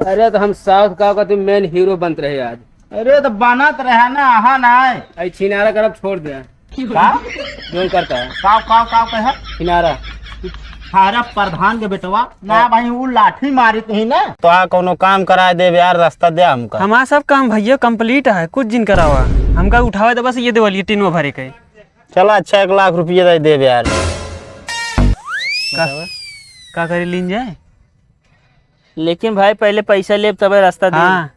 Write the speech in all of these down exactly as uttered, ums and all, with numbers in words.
अरे तो हम साउथ का का तुम मेन हीरो बनत रहे आज। अरे तो बनत रहे ना, आहा ना। आई छिनारा करब छोड़ दे। का? जोन करता है। काव, काव, काव कहे? छिनारा। थारा प्रधान के बेटवा, ना हाँ। भाई, उ लाठी मारी तुही ना। तो आ कौनो काम कराए देबे यार, रास्ता दे हमका। हमार सब काम भैया complete है, कुछ जिन करावा। हमका उठावे तो बस ये देवलिए टीनवा भरे के। चला अच्छा, एक लाख रुपया दे देबे यार। का, का करे लीन जाए? लेकिन भाई पहले पैसा लेब तबे रास्ता दे। हाँ।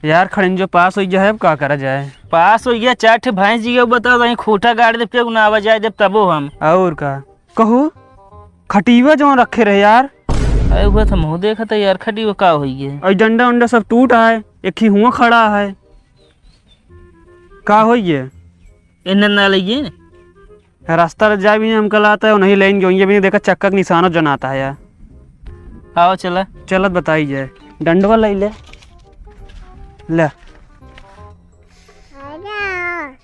यार खड़िंजो पास होइ गया है, अब का करा जाए? पास होइ गया, चार ठे भैंस जी के बता दे, खूंटा गाड़ देब, केहू ना आवा जाए देब तबो हम। और का? कहू, खटिया जौन रखे रहे यार। अरे वो तो मुँह देखत है यार, खटिया का होइ गया? और डंडा उंडा सब टूट है, एक ही हुआ खड़ा है। का होइ गया? एन्ने ना लइए। रास्ता जाए भी नहीं हमका लाता है, नहीं लेन जो ये भी नहीं देखा, चक्का के निशानो जनाता है यार। आओ चला। चलत बताई जाए, डंडवा ले ले। ले।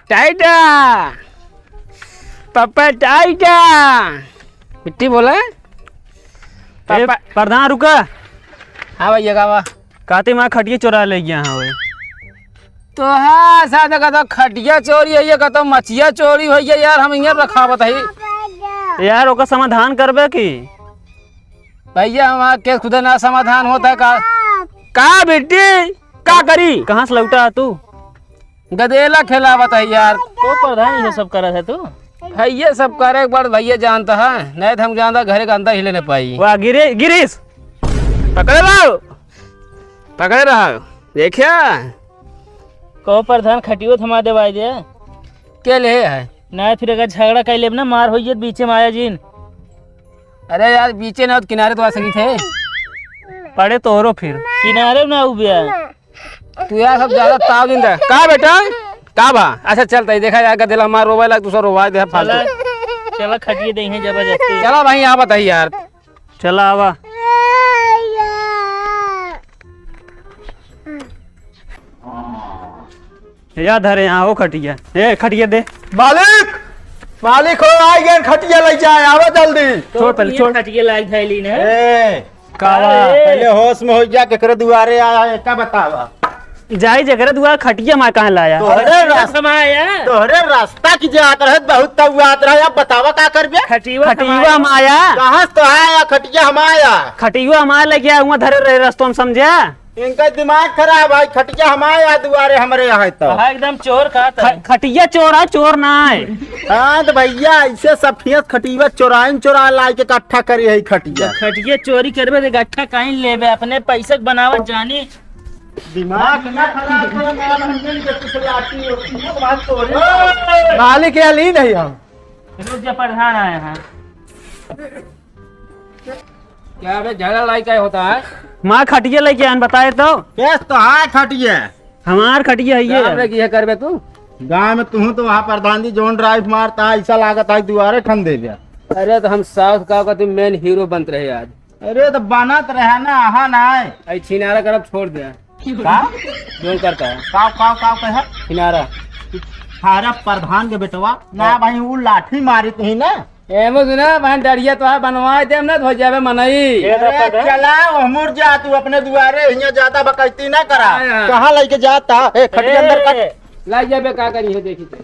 टाइटा, पापा टाइटा। बिट्टी बोला? ए, पापा। प्रधान रुका। हाँ भैया, का बा? काते माँ खटिया चोरा ले गया हाँ ओए। तो हाँ, साथ का तो खटिया चोरी है, ये का तो मचिया चोरी होइ गया यार, हम इहाँ रखावत है। यार, ओकर समाधान करबे की? भैया, हमार केस खुदे ना समाधान होता है का? का बिट्टी? का करी? कहाँ से लौटा है तू? गदेला खेलावत है यार। तो प्रधान ये सब करत है तू? है ये सब करे एक बार भैया जानता है, नहीं तो हम जानता घरे का अंदर हिले न पाई। वाह, गिरे-, गिरीश, पकड़े रहो, पकड़े रहो, देखिया। कहो प्रधान, खटियो थमा देवाई दे। के ले है? ना, फिर अगर झगड़ा कर लेब ना, मार होइए बीचे में आया जिन। अरे यार, बीचे ना हो तो किनारे तो आ सकी थे। पड़े तोहरो फिर। किनारे ना उबिया। तू यार सब ज्यादा ताव दिन दे। का बेटा? का बा? अच्छा चल तई देखा यार, गदेला मार रोवे लाग, दूसरा रोवा दे फालतू। चला, चला खटिए दे हैं जबरदस्ती। चला भाई, यहाँ बताइए यार। चला आवा। या धरे यहाँ हो खटिया। ए, खटिया दे। मालिक! मालिक हो, आ गए, खटिया ले जाए, आवा जल्दी। छोड़ पहले, छोड़। खटिया लाग धैली ने। ए, कावा? अरे। पहले होश में हो जा, केकरे दुआरे आया है, का बतावा? जाई जेकरे दुआरे खटिया मार कहाँ लाया? तोहरे खटिया रास-, समाया। तोहरे रास्ता की जात रहे, बहुत तउआत रहे, अब बतावा का करबे? खटिया खटिया समाया। हम आया। कहाँ से तो आया खटिया हम आया? खटिया हम आया लेके आया, हुआं धरे रहे रस्तों में, समझा? इनका दिमाग खराब है, खटिया हम आया दुआरे हमरे यहाँ तो। हाँ, एकदम चोर का तो। ख-, खटिया चोर है, चोर ना है। हाँ तो भैया, ऐसे सब ठियस खटिया चोराइन चोरा लाई के इकट्ठा करी है खटिया। जब खटिया चोरी करबे तो इकट्ठा काहे लेबे, अपने पैसे के बनावत जानी। दिमाग ना खराब करो, मार हम नहीं के कुछ लाती हो, तुम्हें बात तो है। मालिक यहाँ ली नहीं हम। रुक जा, प्रधान आया है। क्या बे, झगड़ा लड़ाई का होता है? माँ खटिया लेके आन, बताए तो। केस तो है खटिया। हमार खटिया है ये। काम रे, ये करबे तू? गाँव में तू तो वहाँ प्रधान जी जोन ड्राइव मारता है, ऐसा लागत है दुआरे ठन दे दिया। अरे तो हम साउथ का का तू मेन हीरो बनत रहे आज। अरे तो बनत रहे ना, आहा ना है। आई छिनारा करब छोड़ दे। का? जोन करता है। काव, काव, काव कहे? छिनारा। थारा प्रधान के बेटवा, ना हाँ। भाई, वो लाठी मारी तुही ना। एमो सुना, भाई, डरिया तो है, बनवाए देम ना, तो हो जाबे मनई। अरे, चला, हमूर जा, तू अपने दुआरे, हियाँ ज्यादा बकैती ना करा। हाँ, हाँ। कहाँ लेके जाता? ए, खटिया अंदर कर। लाई जाबे, का करी है, देखी तो।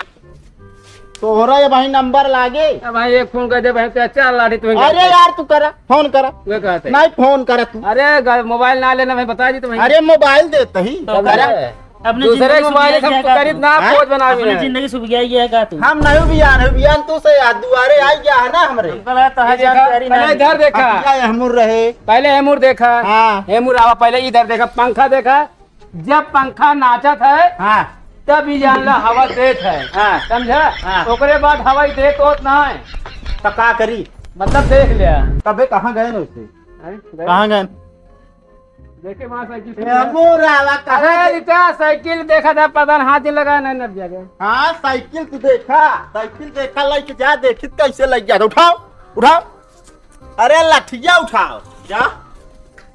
तोहरा ये भाई नंबर लागे। अब भाई, एक फोन कर दे, भाई, तो चार लाठी तुम्हें अरे यार, तू करा, फोन करा। वे कहते। नहीं, फोन करा तू। अरे, ग-, मोबाइल ना लेना, भाई, बता दी तुम्हें। अरे, मोबाइल देते ही। तो अरे, अरे, अपने दूसरे जिंदगी मोबाइल सुखिया हम गया का करीब तू? ना हाँ? पोज बनावे अपने हैं। जिंदगी सुखिया गया का तू? हम नहीं बियान है, बियान तू से यार दुआरे आई गया है ना हमरे। हमको लगा तो ये हर देखा, जान प्यारी पहले ना इधर देखा। खटिया ये हमूर रहे। पहले हमूर देखा। हाँ। हमूर आवा, पहले इधर देखा, पंखा देखा। जब पंखा नाचत है, हाँ। तब ही जान ला हवा देत है। हाँ। समझा? हाँ। ओकरे बाद हवा ही देत होत ना है। तो का करी? मतलब देख लिया। तबे कहाँ गए ना उसे? हैं? गए? कहाँ गए? देखे वहाँ साइकिल ए, छूट गया। अबू रावा, कहाँ अरे, गए? इतना साइकिल देखा था, पता नहीं हाथ ही लगा नहीं, नब जाके। हाँ, साइकिल तू देखा, साइकिल देखा, लेके जा, देखित कैसे लग गया। उठाओ, उठाओ। अरे, लठिया उठाओ, जा,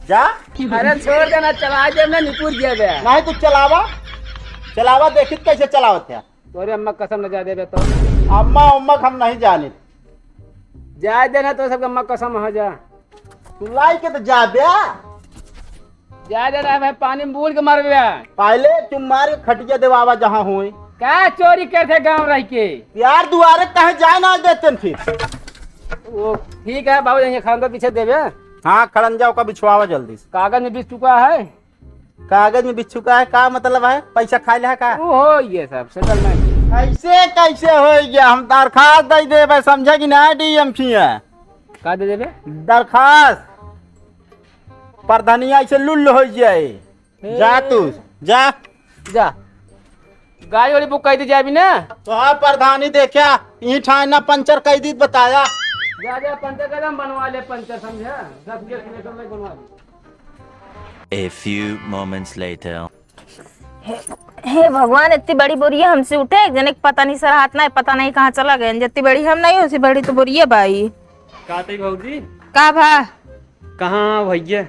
जा। अरे, छोड़ देना, चला दे ना, निपुर गया बे। नहीं, तू चलावा, चलावा, देखित कैसे चलावत है। तोरे अम्मा कसम न जा देबे तो। अम्मा, अम्मा हम नहीं जाने। जाए देना तो सबके मक्का सम हो जा। तू लाई के तो जा बे। जा दे रहा है भाई, पानी में बूड़ के मर गया। पहले तुम मार के खटिया देवावा जहाँ होए। का चोरी करते गाँव रह के? यार दुआरे कहे जाए ना देते न फिर। वो ठीक है बाबू, यहीं खड़ंजा पीछे देवे। हाँ, खड़ंजा ओका बिछवावा जल्दी से। कागज में बिछ चुका है। कागज में बिछ चुका है, का मतलब है? पैसा खा लिया का? वो हो ये सब settlement। ऐसे कैसे हो गया? हम दरखास्त दे देबे, समझे कि ना, डीएम खिया? का दे देबे? दरखास्त। प्रधानिया ऐसे लुल्ल हो जाए। जा तू, जा। जा। गाड़ी वाड़ी बुक कर दी जाबी ना। तो हाँ, प्रधानी देखा, यहीं ठाए ना पंचर कर दी, बताया। जा, जा, पंचर कदम बनवा ले, पंचर समझा? दस बीस किलोमीटर में बनवा ले। A few moments later। हे, हे भगवान, इतनी बड़ी बोरिया हमसे उठे, एक जने के पता नहीं सर हाथ ना है, पता नहीं कहाँ चला गए। जितनी बड़ी हम नहीं, उसी बड़ी तो बोरिया बाई। का तई भौजी? का भा? कहाँ भैया?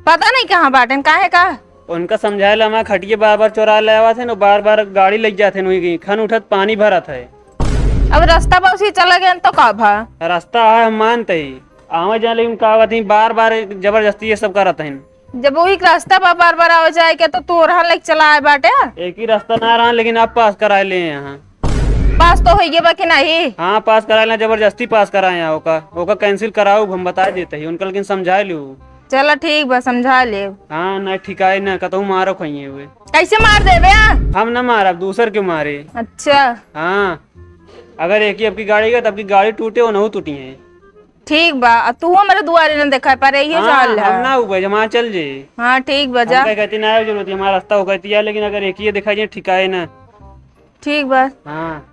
पता नहीं कहाँ बाटेन, काहे का? उनका समझाए ला, हमार खटिया बार बार चोरा ले आवा थे न, बार बार गाड़ी लग जाते न, वही खन उठत पानी भरत है। अब रास्ता पर उसी चला गए तो का भा? रास्ता है, हम मानते ही आवे जाए, लेकिन का बात है, बार बार जबरदस्ती ये सब करत हैं। जब वही रास्ता पर बार बार आवे जाए के तो तू ओरहन लेके चला आए बाटे। एक ही रास्ता ना रहा, लेकिन आप पास कराए ले यहाँ। पास तो होइए बा कि नहीं? हाँ, पास कराए ला, जबरदस्ती पास कराए यहाँ ओका, ओका cancel कराओ, हम बता देते ही उनका, लेकिन समझा लियो। चला ठीक बा, समझा ले। हाँ, ना ठिकाए ना, कतहु मारो खाइए हुए। कैसे मार देबे? हम ना मारब, दूसर के मारे। अच्छा। हाँ, अगर एक ही आपकी गाड़ी का, तब की गाड़ी टूटे, वो नहीं टूटी है। ठीक बा, आ तू हमरे दुआरे न देखाए पारे, इहो हाँ, जान ले। हम ना उबे, जमा चल जे। हाँ, ठीक बा, जा। हम कहे कहती ना आवे जरूरत, हमारा रास्ता हो कहती है, लेकिन अगर एक ही दिखाई जे, ठिकाए ना। ठीक बा। हाँ।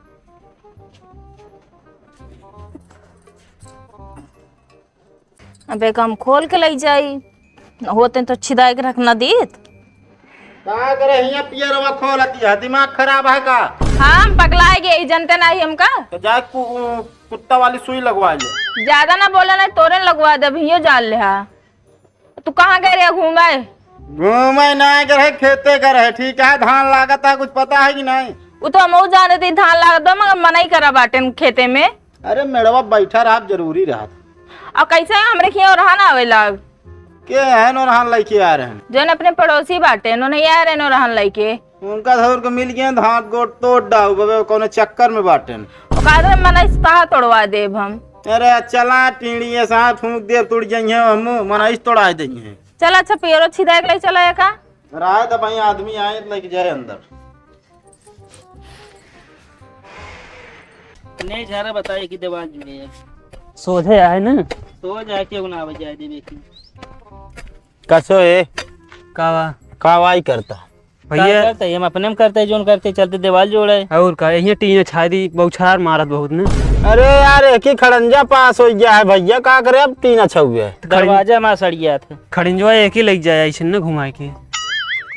अब एक हम खोल के लई जाई, होते तो छिदाए के रख ना दीत। का करे हियां पियरवा खोलती है, दिमाग खराब है का? हम पगलाए गए, ई जनते नाही हमका। तो जाए कु-, उ, कुत्ता वाली सुई लगवा ले। ज्यादा ना बोला, ना तोरे लगवा दे, अभियो जान ले हा। तू कहाँ गए रहे घूमे? घूमे ना गए रहे, खेते गए रहे, ठीक है, धान लागत है, कुछ पता है कि नहीं? वो तो हमहू जानत ही धान लागत बा, मगर मनई करा बाटेन खेते में। अरे मेड़वा बैठा रहा, जरूरी रहा। और कैसे हमरे खिया ओरहान आवे लाग? के हैं ओरहान लइके आ रहे हैं? जौन अपने पड़ोसी बाटे, उन्होंने आ रहे हैं ओरहान लइके। उनका धौर के मिल गए, हाथ गोड़ तोड़ डाउ, बबे कोनो चक्कर में बाटेन। ओका दे मनई से कहा तोड़वा देब हम। अरे चला टीढ़ी ऐसा फूंक देब, तोड़ जाइए हम, मनई से तोड़ा देइए। चल अच्छा पियरो छिदाए के ले चला एका। राय तो भाई आदमी आए तो लेके जाए अंदर। नहीं झारा बताए कि देवाल जुड़े है। सोझे आए ना। सोझ आए, क्यों ना आवे जाए देवे की। कसो है? कावा? कावाई करता। भैया। का करता है? हम अपने में करता है, जोन करते चलते देवाल जोड़े। और का, यही टीन छाई दी, बौछार मारत बहुत ना। अरे यार, एक ही खड़ंजा पास हो गया है भैया, का करे अब टीन छुए? दरवाजा में सड़ गया था। खड़ंजवा एक ही लग जाए, ऐसे न घुमाए के।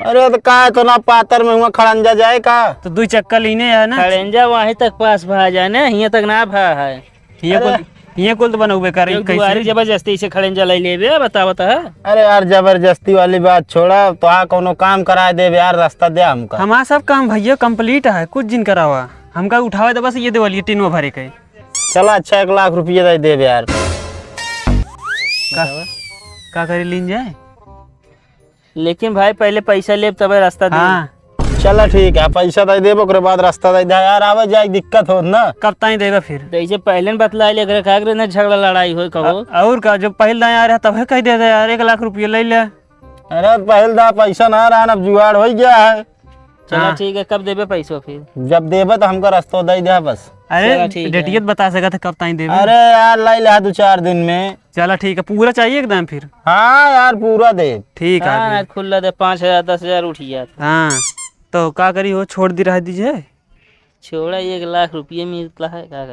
अरे तो का, इतना पातर में हुआ खड़ंजा जाए का? तो दो चक्कर लीने है ना। खड़ंजा वहीं तक पास भा जाए ना, हियां तक ना भा है। हियां अरे। कुल, हियां कुल तो बनौबे करे, एक कैसे? दुआरे जबरदस्ती से खड़ंजा ले लेबे, बता, बता। अरे यार, जबरदस्ती वाली बात छोड़ा, तो आ कोनो काम कराए देबे यार, रास्ता दे हमका। हमारा सब काम भैया complete है, कुछ जिन करावा। हमका उठावे दे बस ये देवालिया टीनवा भरे के। चला अच्छा, एक लाख रुपया दे देबे यार। का, का करे लीन जाए? लेकिन भाई, पहले पैसा लेब, तबे रास्ता देब। हाँ। चला ठीक है, पैसा दे देब, ओकरे बाद रास्ता दे दे यार, आवे जाए दिक्कत होत ना। कब ताई देगा फिर? तो ऐसे पहले न बतला ले, अगर का करे ना, झगड़ा लड़ाई होए कहो। अ-, और का, जब पहले दाएं आ रहा, तब कह दे दे यार, एक लाख रुपये ले ले। अरे, पहले दा पैसा ना रहा, अब जुगाड़ हो गया है। चला हाँ। ठीक है, कब देबे पैसा फिर? जब देबे तो हमका रास्ता दे दे बस। अरे, चला ठीक है। डेटियत बता सकत है कब ताई देबे? अरे यार, ले ले दो चार दिन में। चला ठीक है, पूरा चाहिए एकदम फिर? हाँ यार, पूरा दे। ठीक है हाँ, फिर। आज खुला दे, पाँच हजार, दस हजार उठ गया। हाँ, तो का करी हो, छोड़ दी, रह दीजिए। छोड़ा, एक लाख रुपये मिलता है, का